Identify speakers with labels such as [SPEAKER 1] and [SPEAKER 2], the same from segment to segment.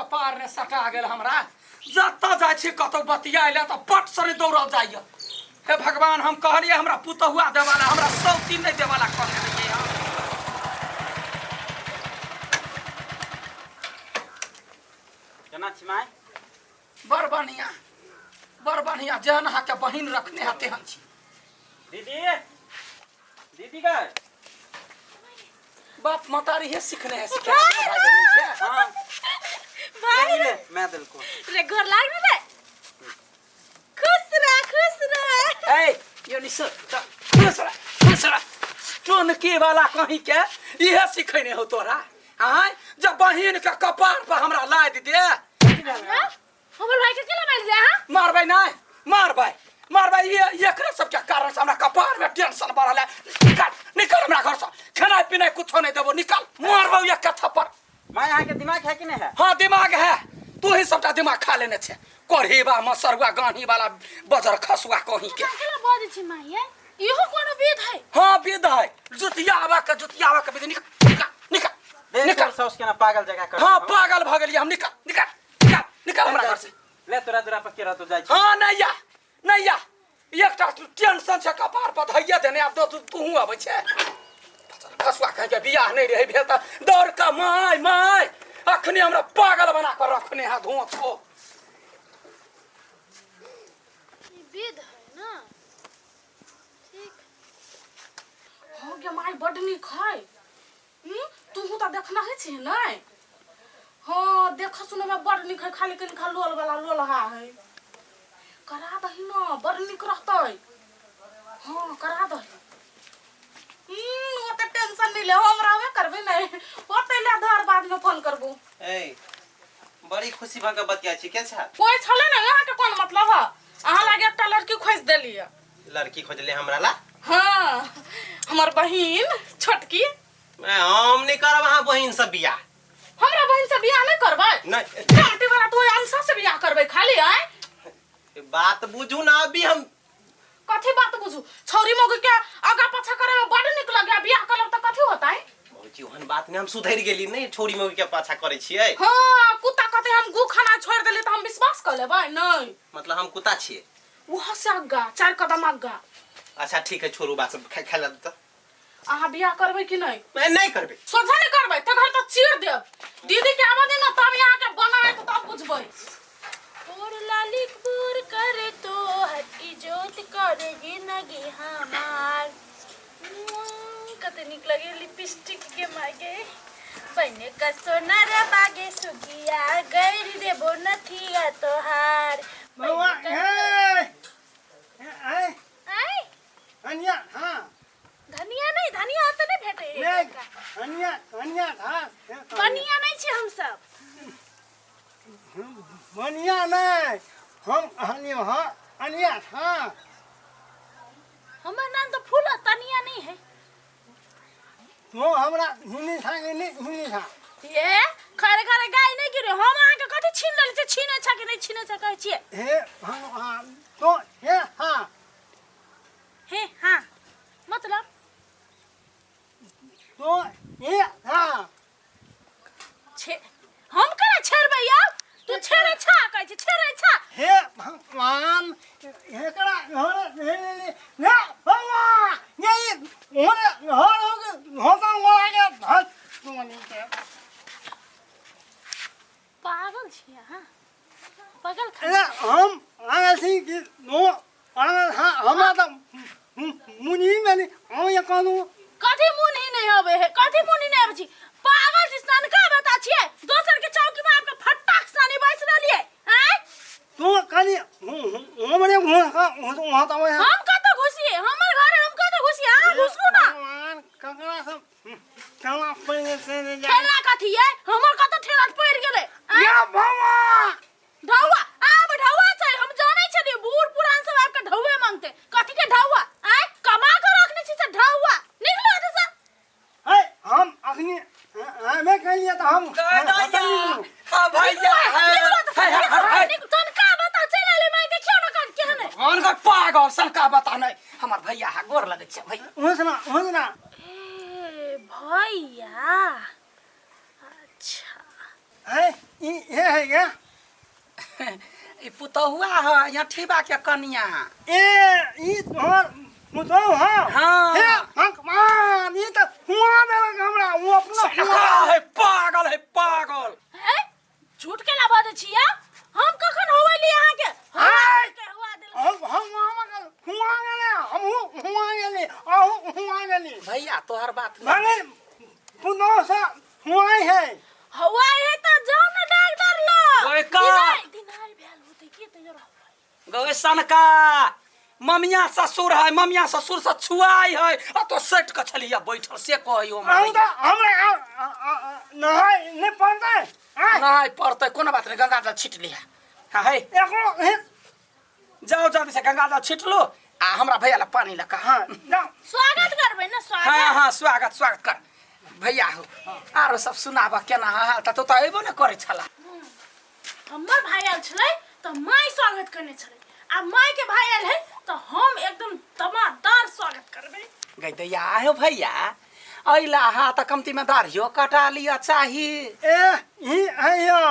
[SPEAKER 1] कपार ने सटा गेल हमरा। जतऽ जाइ छी कतौ बतियाय लए तऽ पट सने दौड़ल जाइए। हे भगवान, हम कहलियै हमरा पुतहुआ देवाला, हमरा सौती नहि देवाला कहने रहियै हम।
[SPEAKER 2] केना छी माय?
[SPEAKER 1] बड़ बढ़िया, बड़ बढ़िया। जेहन अहाँके बहिन रखने है तेहन छी।
[SPEAKER 2] दीदी, दीदी गए।
[SPEAKER 1] बाप मतारी हे सीखने है, सीखे भाई बहिन के।
[SPEAKER 2] हाँ
[SPEAKER 3] भाई
[SPEAKER 2] ले, मैं दिल को
[SPEAKER 3] रे गोर लाग रे। खुश रह, खुश रह।
[SPEAKER 1] ए यो निस खुश रह, खुश रह। टोनकी वाला कहीं के इहे सिखैने हो तोरा? आय जब बहिन के कपार पर हमरा लाद दे।
[SPEAKER 3] हमर भाई के केला मार दे? हां,
[SPEAKER 1] मारबै नहीं, मारबै, मारबै। ये एकरे सबके कारण से हमरा कपार में टेंशन बढ़ल है। निकल, निकल हमरा घर से। खेनाइ पिनाइ कुछो नहीं देबो, निकल। मारबौ एक थप्पड़।
[SPEAKER 2] माय, अहाँके दिमाग है कि नहीं है?
[SPEAKER 1] हाँ, दिमाग है। तू ही सबटा दिमाग खा लेने छे, कोढ़ीबा मसरुआ गानी वाला बजर खसुआ कहीं के।
[SPEAKER 3] केला बजै छी माय? इहो कोनो विध है?
[SPEAKER 1] हाँ, विध है। जुतियावा के, जुतियावा के विध। निकल, निकल, निकल।
[SPEAKER 2] देख।
[SPEAKER 1] निकल।
[SPEAKER 2] साउस केना पागल जगह कर।
[SPEAKER 1] हाँ, पागल भऽ गेलियै हम। निकल, निकल, निकल, निकल हमरा घर से।
[SPEAKER 2] ले, तोरा दूरा पर के रहतो, जाइ छी।
[SPEAKER 1] हाँ, नहीं या, नहीं या। एकटा टेंशन छै कपार पर धैया देने, आब तो तूहू अबै छै। खसुआ कह के बियाह नहीं रहे भेल तऽ दौड़ कऽ माय माय अखने हमरा पागल बना कऽ रखने है धोत को।
[SPEAKER 3] ई विध है ना? ठीक हो गया माय, बड नीक है। तूहू तऽ देखना है छी नै? हाँ, देख सुने में बड नीक है, खाली कनिका लोल वाला लोलहा है। करा दही न, बड नीक रहतै। हाँ, करा दही। ओते टेंशन नहीं ले, हम रहबे करबै नै। ओते ले धर, बाद में फोन करबू।
[SPEAKER 2] ए, बड़ी खुशी भऽ के बतिया छी, के छा?
[SPEAKER 3] कोई छले ने, अहाँ के कोन मतलब है? अहाँ लागे एकटा लड़की खोज देलियै।
[SPEAKER 2] लड़की खोजले हमरा ला?
[SPEAKER 3] हाँ, हमर बहिन छोटकी।
[SPEAKER 2] हम नहीं करब अहाँ बहिन से बियाह।
[SPEAKER 3] हमरा बहिन से बियाह नहीं करबै?
[SPEAKER 2] नहीं।
[SPEAKER 3] काटे वाला तो अंशा से बियाह करबै खाली। आय,
[SPEAKER 2] बात बुझू ना अभी हम।
[SPEAKER 3] कथी बात बुझू? छौरी मौगी के आगा पाछा करे में बड़ नीक लगे, बियाह करब त कथी होतै?
[SPEAKER 2] भौजी, ओहन बात नहीं, हम सुधरि गेली। नहीं छोरी मौगी के पाछा करै छियै।
[SPEAKER 3] हाँ, कुत्ता कहते हम गु खाना छोड़ देली त हम विश्वास कर लेबै? नहीं।
[SPEAKER 2] मतलब हम कुत्ता छियै?
[SPEAKER 3] वहाँ से आगा, चार कदम आगा।
[SPEAKER 2] अच्छा ठीक है, छोड़ू बात सब। खाय ला तऽ।
[SPEAKER 3] अहाँ बियाह करबै कि नहीं?
[SPEAKER 2] मैं नहीं करबै।
[SPEAKER 3] सोझा नहीं करबै तऽ घर तऽ चीर देब। दीदी के आबऽ दे ना, तब यहाँ के बनाए तब बुझबै।
[SPEAKER 4] तोर लालिक बोर करे तो हर इजोत करेगी नगी हमार। कते नीक लगे लिपस्टिक के मागे। बने का सोनार बागे सुगिया गैर देबो नथिया तोहार।
[SPEAKER 5] बउआ, हे हे,
[SPEAKER 4] आय।
[SPEAKER 5] अनिया, हाँ।
[SPEAKER 4] धनिया नहीं, धनिया ओतऽ नहीं भेटे।
[SPEAKER 5] नहीं, अनिया, अनिया था।
[SPEAKER 4] बनिया नहीं छी हम सब।
[SPEAKER 5] बनिया नहीं, हम अनिया, हाँ, अनिया था।
[SPEAKER 4] हमर नाम तो फूल तनिया नहीं है।
[SPEAKER 5] तो हमरा हिंदी था कि नहीं हिंदी था?
[SPEAKER 4] ये खरे खरे गाय नहीं गिरे। हम अहाँ के कथी छीन लेले छी? छीने छा कि नहीं छीने छा कहै छियै?
[SPEAKER 5] हे हम हाँ, तो हे हाँ।
[SPEAKER 4] हे हाँ मतलब?
[SPEAKER 5] तो हे हाँ।
[SPEAKER 4] छे हम केना छेड़बै यौ? तू छेड़ै छा कहै छी, छेड़ै छा।
[SPEAKER 5] हे भगवान, एकरा घर हे ले ना बउआ, ये ओरे घर हो के होता मोरा के धस तोनी के।
[SPEAKER 4] पागल छी अहाँ, पागल खा।
[SPEAKER 5] अरे हम आगल छी कि नो आगल? हाँ, हमरा तऽ मुनि में नहीं हम ये कहलूँ।
[SPEAKER 4] कथी मुनि नहीं आवे है? कथी मुनि नहीं आवे छी? पागल छी, सनका बता छियै। दोसर के चौकी में आपके फटाक सनी बैस रहलियै आँय।
[SPEAKER 5] तू खाली हमरे घुस का वहाँ तो
[SPEAKER 4] हम कतऽ घुसिए? हमर घर है, हम कतऽ घुसिए? अहाँ घुसू ना।
[SPEAKER 5] भगवान, ककरा सब ठेला पड़ गेल से ने जाने।
[SPEAKER 4] ठेला कथी ये? हमर कतऽ ठेला पड़ि गेलै आँय?
[SPEAKER 5] या भगवान,
[SPEAKER 4] ढौआ आब ढौआ छै। हम जानै छलियै बूढ़ पुरान सब आबि के ढौए मांगते। कथी के ढौआ आँय? कमा के रखने छी से ढौआ। निकलो एतऽ से।
[SPEAKER 5] है हम अखनी हमें कहलिए तऽ हम
[SPEAKER 1] हाँ भैया, है है है है।
[SPEAKER 4] तनका बता चलि एलै माय, देखियौ ने कन केहन है।
[SPEAKER 1] भगवान का पागल सनका बता नहीं, हमर भैया है, गोर लगै छै भैया।
[SPEAKER 5] घोषणा घोषणा।
[SPEAKER 4] ए भैया, अच्छा।
[SPEAKER 5] है। ई हे है गे
[SPEAKER 1] ई पुतहुआ है यहाँ ठीबा के कनिया
[SPEAKER 5] ए ई तोहर पुतहु है
[SPEAKER 1] हाँ।
[SPEAKER 5] हे भगवान ई तऽ हुआ देलक हमरा ओ अपना
[SPEAKER 1] सनका है पागल है पागल
[SPEAKER 4] है झूठ केना बाजै छियै हम कखन होवैली अहाँके
[SPEAKER 5] हाय!
[SPEAKER 4] के हुआ देलक
[SPEAKER 5] हम हम गेल हुआ गेले हमहू हुआ गेली अहू हुआ गेली
[SPEAKER 1] भैया तोहर बात
[SPEAKER 5] भने पुतहु से हुआ है
[SPEAKER 4] हवा है त जाउ न डॉक्टर लग
[SPEAKER 1] ओए का?
[SPEAKER 4] दिनाइ भेल होतै के तैयो रहबै
[SPEAKER 1] गए सनका ममिया ससुर है ममिया ससुर से छुआई है आ तो सट के छलिया बैठल से कहियो
[SPEAKER 5] अहू तऽ हमरा नहाय नहि पड़तै आँय
[SPEAKER 1] नहीं पड़तै कोनो बात नहीं गंगा जल छीट लिहा हाँ है
[SPEAKER 5] एकरो हे
[SPEAKER 1] जाओ जल्दी से गंगा जल छीट लो आ हमरा भैया ला पानी लगा
[SPEAKER 5] हाँ जाओ
[SPEAKER 4] स्वागत करबै ने स्वागत
[SPEAKER 1] हाँ हाँ स्वागत स्वागत कर भैया हो आरो सब सुनाबऽ केना हाल त तो तऽ अयबो ने करै छला
[SPEAKER 4] हमर भाई आयल छलै तऽ माय स्वागत करने छलै आ माय के भाई आयल है तऽ हम एकदम दमादार स्वागत करबै
[SPEAKER 1] गई दैया हो भैया अइला हा तऽ कमतीमे दाढ़ियो कटा लिअ चाही
[SPEAKER 5] ए ही है यो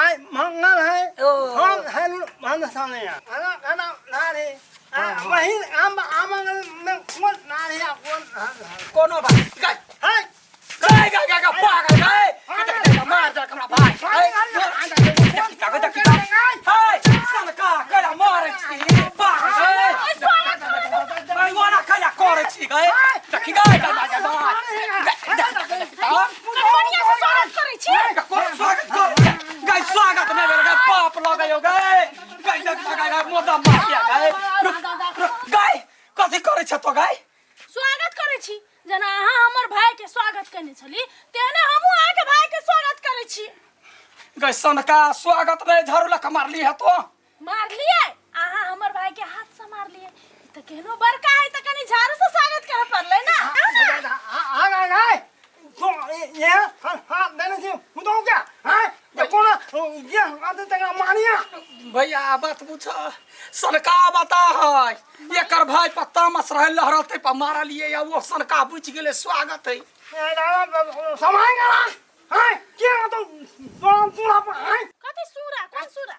[SPEAKER 5] आइ मंगल है
[SPEAKER 1] ओ।
[SPEAKER 5] हम है मन साने खाना खाना ना रे वही आम आमंगल में कोन ना रे कोन
[SPEAKER 1] कोनो बात गई
[SPEAKER 5] है
[SPEAKER 1] गई गई गई गई पागल गई देख, देख, मार जा हमरा भाई गई देखी देखी हे सनका कैला मारै छी पागल गई गई ओना कैला करै छी गई देखी गई गई गई गई
[SPEAKER 4] बढ़िया से स्वागत करै छी
[SPEAKER 1] स्वागत कर गई स्वागत नहीं भेल गई पाप लगयो गई गई देख गई गई मोदा माफिया गई रुक रुक गई कथी करै छ तो गई
[SPEAKER 4] स्वागत करै छी जेना अहाँ हमर भाई के स्वागत केने छली तेहने हमहूँ अहाँके भाई के स्वागत करै छी
[SPEAKER 1] गई सनका स्वागत नहीं झाड़ू लக்க मारली है तो
[SPEAKER 4] मारलियै अहाँ हमर भाई के हाथ से मारलियै ई तऽ केहनो बड़का है तऽ कनि झाड़ू से स्वागत करऽ पड़लै ने
[SPEAKER 5] आ आ आ तो ये हां देने छी मुदो क्या हां ये कोना ये आते तक मानिया
[SPEAKER 1] भैया बात पूछ सनका बता है एकर भाई पर तामस रहे लहरल ते पर मारलिए या वो सनका बुझ गेले स्वागत है
[SPEAKER 5] समय करा हां के तो तो तोरा हां
[SPEAKER 4] कथी सूरा कोन सूरा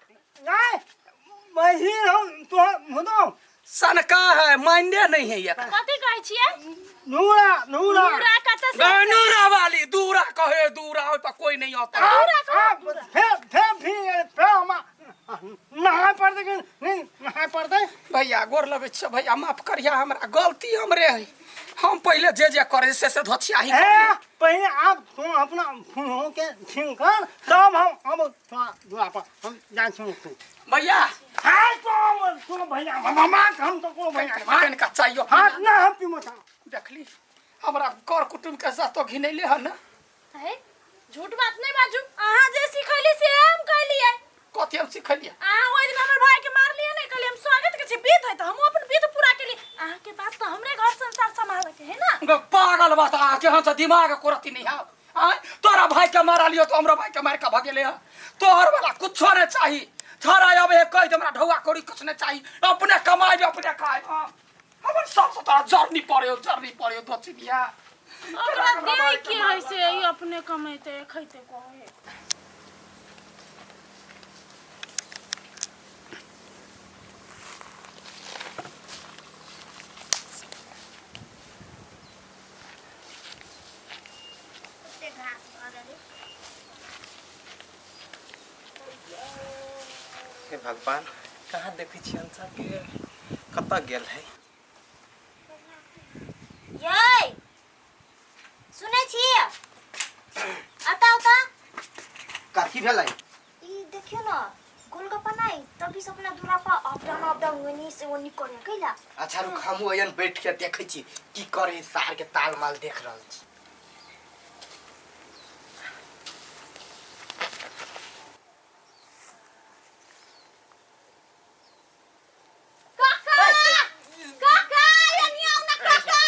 [SPEAKER 5] नहीं वही हम तो मुदो
[SPEAKER 1] सनका है माइंडे नहीं है एकर
[SPEAKER 4] कथी कहै छियै
[SPEAKER 5] नूरा नूरा
[SPEAKER 4] नूरा कतऽ से
[SPEAKER 1] गए नूरा वाली दूरा कहे दूरा ओहि पर कोई नहीं आता
[SPEAKER 5] फिर फिर फिर फिर हम नहाय पड़तै कि नहीं नहाय पड़तै
[SPEAKER 1] भैया गोर लगै छै भैया माफ करिया हमरा गलती हमरे है हम पहिले जे जे करे से से धोछियाही
[SPEAKER 5] ए पहले आप तुम अपना फूलों के छिंकर तब हम अब थोड़ा दूरा पर हम जाए सुन तू
[SPEAKER 1] भैया
[SPEAKER 5] हाय तो सुनो भैया मामा हम तो को भैया
[SPEAKER 1] कनिका चाहियो
[SPEAKER 5] हाथ ना हम पीमो था
[SPEAKER 1] देखली हमरा कर कुटुम्ब के साथ तो घिनैले हन
[SPEAKER 4] है झूठ बात नहीं बाजू अहाँ जे सिखैली से हम कहलियै
[SPEAKER 1] कथी हम सिखलियै
[SPEAKER 4] अहाँ ओहि दिन हमर भाई के मारलियै नहीं कहलियै हम स्वागत के छै विध है तऽ हमहूँ अपन विध पूरा केलियै अहाँके बात तऽ हमरे घर संसार सम्हाले के है ना
[SPEAKER 1] गो पागल बता के हम से दिमाग कोरती नहीं है आय तोरा भाई के मारा लियो तो हमरो भाई के मार के भगेले है तोहर वाला कुछो नहीं चाही छोरा अब एक कह दे हमरा ढौआ कौड़ी कुछ नहीं चाही अपने कमाई अपने खाए हमर सब से तोरा जरनी पड़े जरनी पड़े दोचिनिया
[SPEAKER 4] ओकरा दे के है से ई अपने कमेते खैते कहे
[SPEAKER 6] ओते घास भऽ गेलै
[SPEAKER 2] हे भगवान कहाँ देखै छियै हम सबके कतऽ गेल है
[SPEAKER 6] यै सुनै छी अतऽ अतऽ
[SPEAKER 2] कथी भेलै
[SPEAKER 6] ई देखियौ न गोलगप्पा नहि तभी से अपना दूरा पर अप डाउन अप डाउन ओनी से ओनी करे कैला
[SPEAKER 7] अच्छा रुक हमहूँ अयन बैठ के देखै छी की करे सार के ताल माल देख रहल छी
[SPEAKER 6] काका काका एनी आउ न काका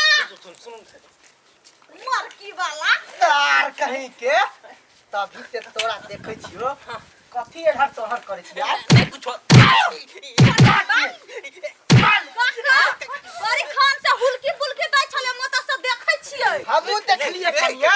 [SPEAKER 6] मरकी वाला
[SPEAKER 7] तार कहीं के तभी से तोरा देखै छियो कथी एढ़र तोहर करै छी यार
[SPEAKER 2] नहीं कुछो
[SPEAKER 6] काका बड़ी खान से हुलकी पुलकी दै छलै मोता सब देखै छियै
[SPEAKER 7] हमहूँ देखलियै कनिया